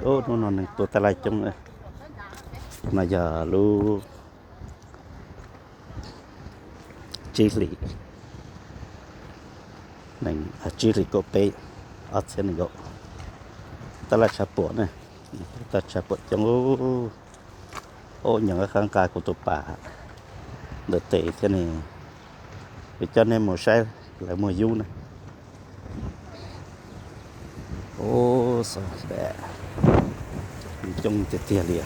Ub, hnub no neeg tuaj tab laj coob na. No yog lub tsib hlis, tsib hlis kaum peb, ob txhiab nees nkaum. Tab laj tshav puam na, tab laj tshav puam coob. Ub, nyob qab nqa kuv tus pas ntawm tes thiab ne, kuv coj nej mus saib lawv muag yub na. Ub, xov dam, coob tiag tiag li.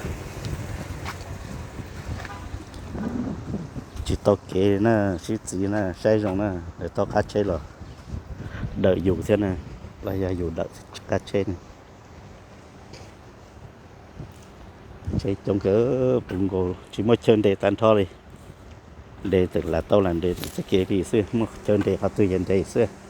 Tsis tau kev na, sib txiv na, saib zoo na, lawv taug qab tsheb los dawm yus thiab na, los yog yus dawm qab tsheb na. Tsheb coob kawg, puv nkaus tsis muaj chaw nres tag nrho li. Nres txawm lav tau las nres txawm txoj kev li xwb, muaj chaw nres qhov twg ces nres xwb.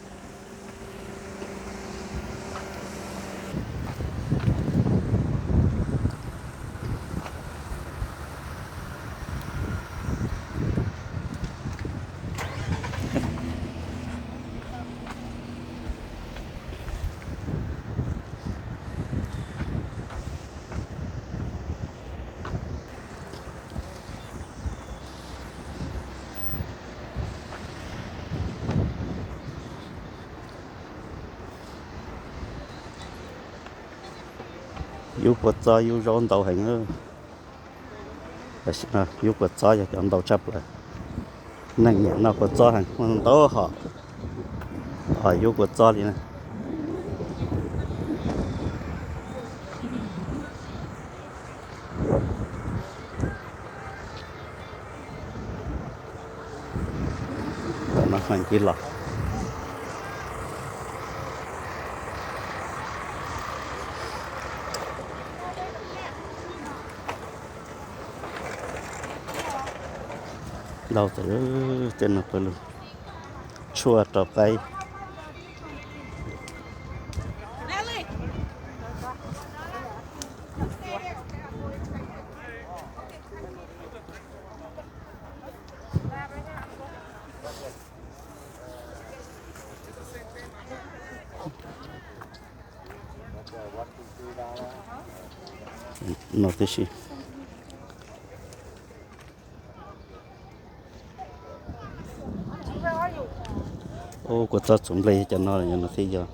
Yub kua txob yub zaub ntau heev. Tam sim no yub kua txob yog cov ntau tshaj plaws. Neeg nyiam noj kua txob heev, muaj ntau hom, hom yub kua txob li na. Tam no hneev kiag los. Ntau txawm tej no pawg lug tshuaj rau qaib. No tib si. Ub, kua txob txuv nplej cov no, no thiaj yog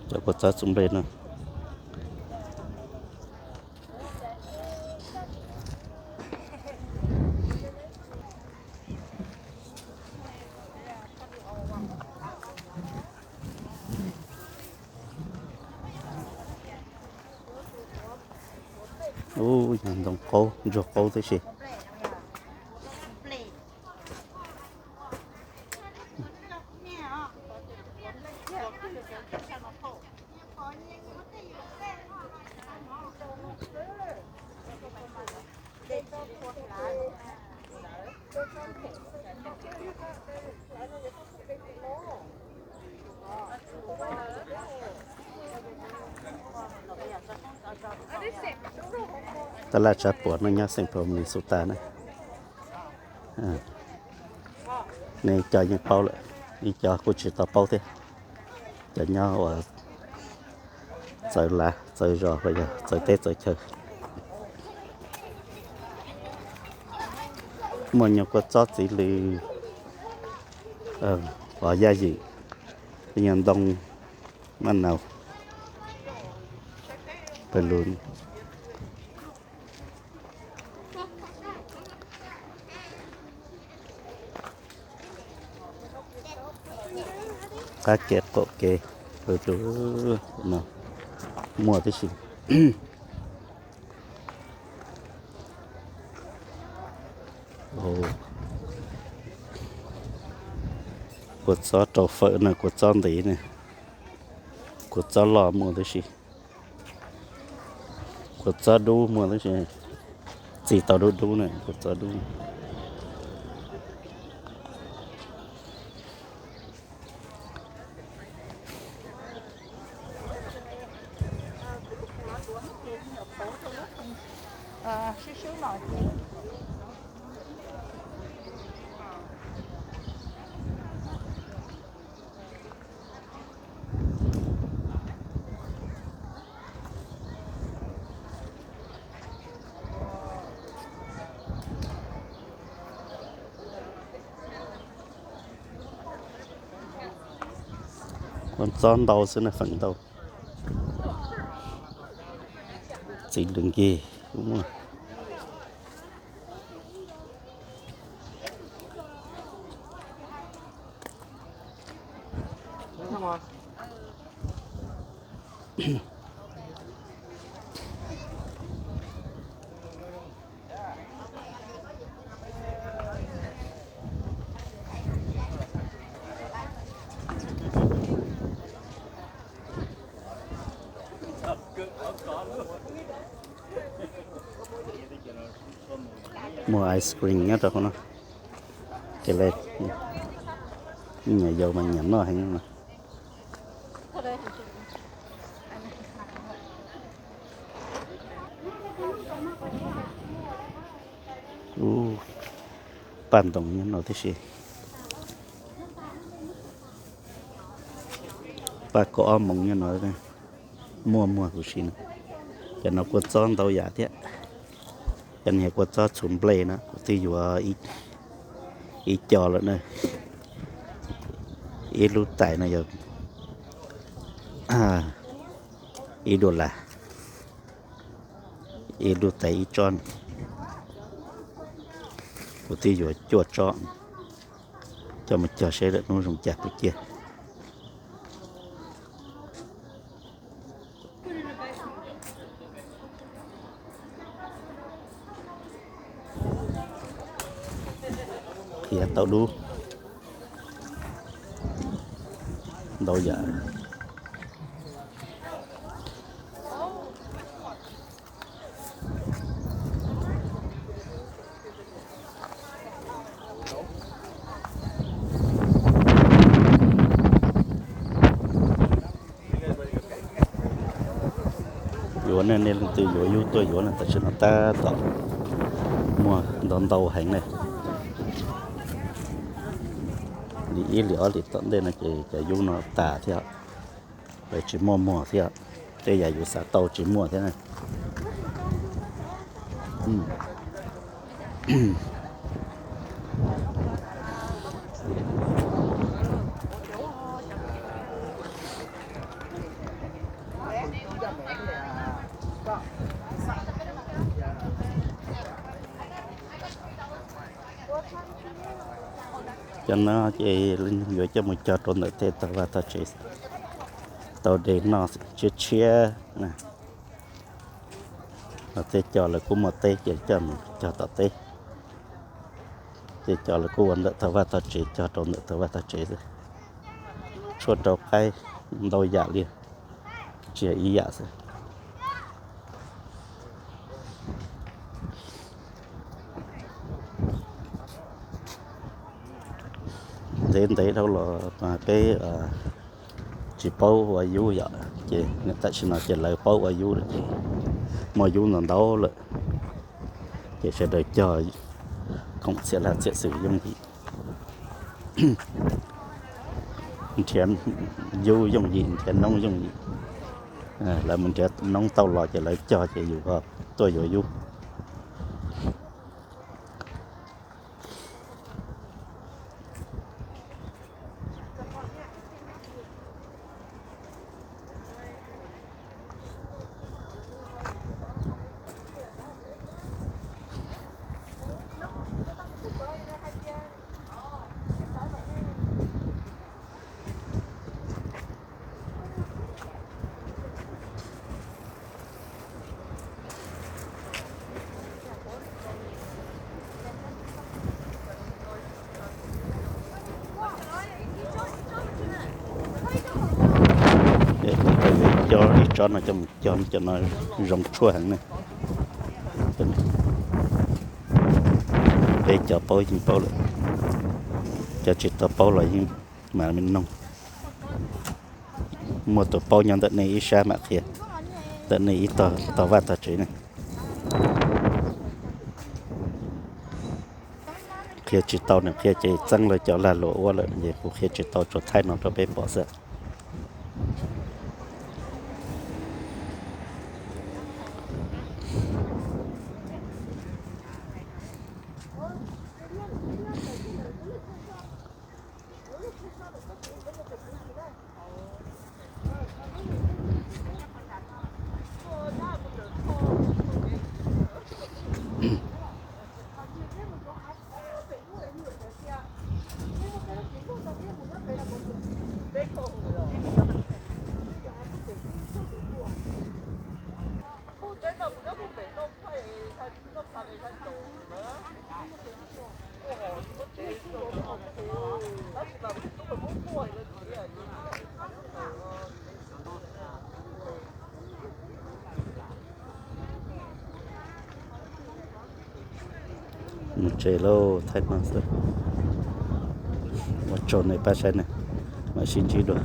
cov kua txob txuv nplej no. Ub, yog ntoo qaub ntsuag qaub tib si. Tab laj tshav puam no nyob xeem Minnesota na. Nej cov yeej paub lawm, ib cov kuj tsis tau paub thiab. Cov nyob uas txawv lav txawv zos los yog txawv teb txawv chaw. Muaj nyuag kua txob txiv lws, qos yaj ywm, nyuag ntoo maj nau, pawg lug. Qab kev qaum kev, no muaj tib si. Kua txob rau fawm na, kua txob ntev na, kua txob loj muaj tib si. Kua txob dub muaj tib si, txi tau dub dub na, kua txob dub. Tsob ntau xwb na, feem ntau. Txiv lws nkig kuj muaj. Muaj ice cream nyob rau qhov no. Ces lawv nyiam yaus mas nyiam noj heev no. Ub, paj ntoos nyob no tib si. Paj kaum ob moos nyob no. Muaj muag huv si no. Cov no kua txob ntau yam thiab. Cov niag kua txob txhuv nplej na, kuv twb yuav ib co lawm na. Ib lub tais no yog ib dollar, ib lub tais ib tsob. Kuv twb yuav cuaj tsob coj mus cog seb lwm hnub zoo cas kuv cia. Qhia tau dub ntau yam. Yuav nej, nej leej twg yuav yub tuaj yuav na, tam sim no tab tom muag ntau ntau heev ne. Li ib hlis ob hlis tom ntej no ces cov yub no tas thiab, lawv tsis muaj muag thiab, tej yam yus xav tau tsis muaj thiab na. Cov no ces yuav coj mus cog rau ntawm tej tog vaj tog tsev, tau de noj tshiab tshiab. Tej co lawv kuj muaj teb ces coj mus cog tom teb. Tej co lawv kuj ua ntawm tog vaj tog tsev, cog rau ntawm tog vaj tog tsev xwb. Tshuaj rau qaib ntau yam li, tsis yog ib yam xwb. Ntev ntev dhau los peb tsis paub ua yub yom, ces tam sim no ces lawv paub ua yub lawm ces muaj yub ntau ntau lawm, ces sawv daws cog koom txhia laj txhia xwm yooj yim. Nrhiav yub yooj yim, nrhiav noob yooj yim. Lawv mus nrhiav noob tau los ces lawv cog ces yus ho tuaj yuav yub. Coj ib tsob no coj mus cog, cov no zoo tshuaj heev ne. Peb cov paub yeej paub lawm, cov tsis tau paub los yeej mam li noog. Muaj tus paub nyob ntawm nej ib sab mam qhia, ntawm nej ib tog tog vaj tog tsev ne. Qhia tsis tau nws qhia ces txeeb lawv cov lag luam ua lawm, ces kuv qhia tsis tau, tsuas thaij no rau peb pom xwb. Mus tsev lauj, thaij no xwb. Ua tsaug nej pab saib na, mam sib ntsib dua.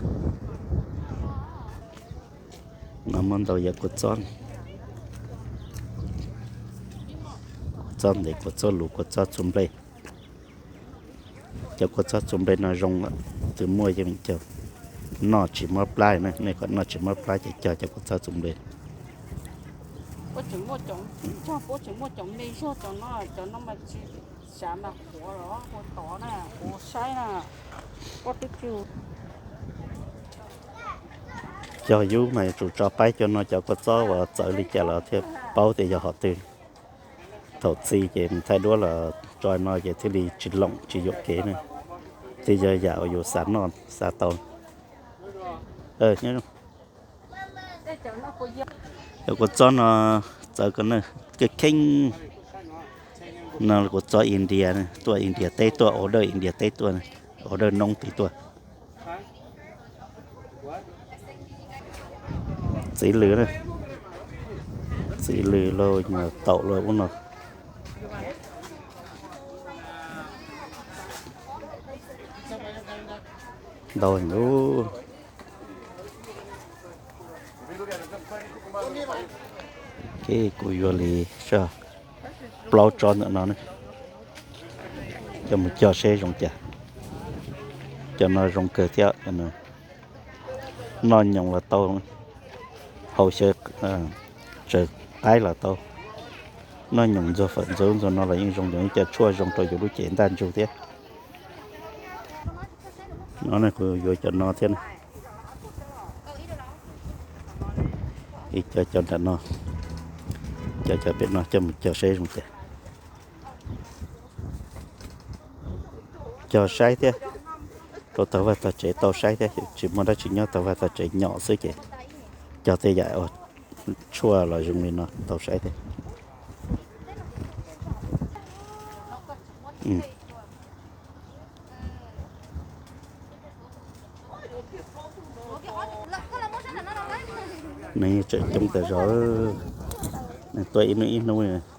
No muab ntaus yam kua txob, kua txob ntev, kua txob luv, kua txob txhuv nplej. Cov kua txob txhuv nplej no zoo, tus muaj yeej caug, noj tsis mob plab na, nej kom noj tsis mob plab ces cog cov kua txob txhuv nplej. Puab tseem muaj cov, puab tseem muaj cov me zog, cov no, cov no mas tsis, xav mas qhuav los ua tod na, qhuav saib na, puab twb tsis. Cog yub mas yuav tsum tso paib cov no, cov kua txob uas txawv li cas los thiaj paub tias yog hom twg. Thaum txi ces thaij duab los tso no ces thiaj li tsis loom tsis yuam kev na, thiaj yog yam uas yus xav noj xav tau. Cov kua txob no txawv ko na, kheej kheej. No kua txob India, tuaj India teb tuaj, order India teb tuaj, order noob tid tuaj. Txiv lws, txiv lws lauj, taum lauj ub no. Ntau heev. Kuv yuav li plaub tsob ntawm no, coj mus cog seb zoo cas. Cov no zoo kawg thiab, noj nyoos los tau, hau xyaw tsaws qaib los tau, noj nyoos ntxuag fawm ntxuag ub ntxuag no los yeej zoo, cov tshuaj zoo rau yus lub cev ntaj ntsug thiab. No kuv yuav cov no thiab na. Ib co cov nram no, cov cov pem no coj mus cog seb zoo cas. Cog saib thiab, rau tog vaj tog tsev tau saib thiab, tsis muaj dab tsi nyob tog vaj tog tsev nyom xwb ces cog tej yam tshuaj los zoo li no tau saib thiab. Neeg tseem coob tas zog, neeg tuaj ib hnub ib hnub.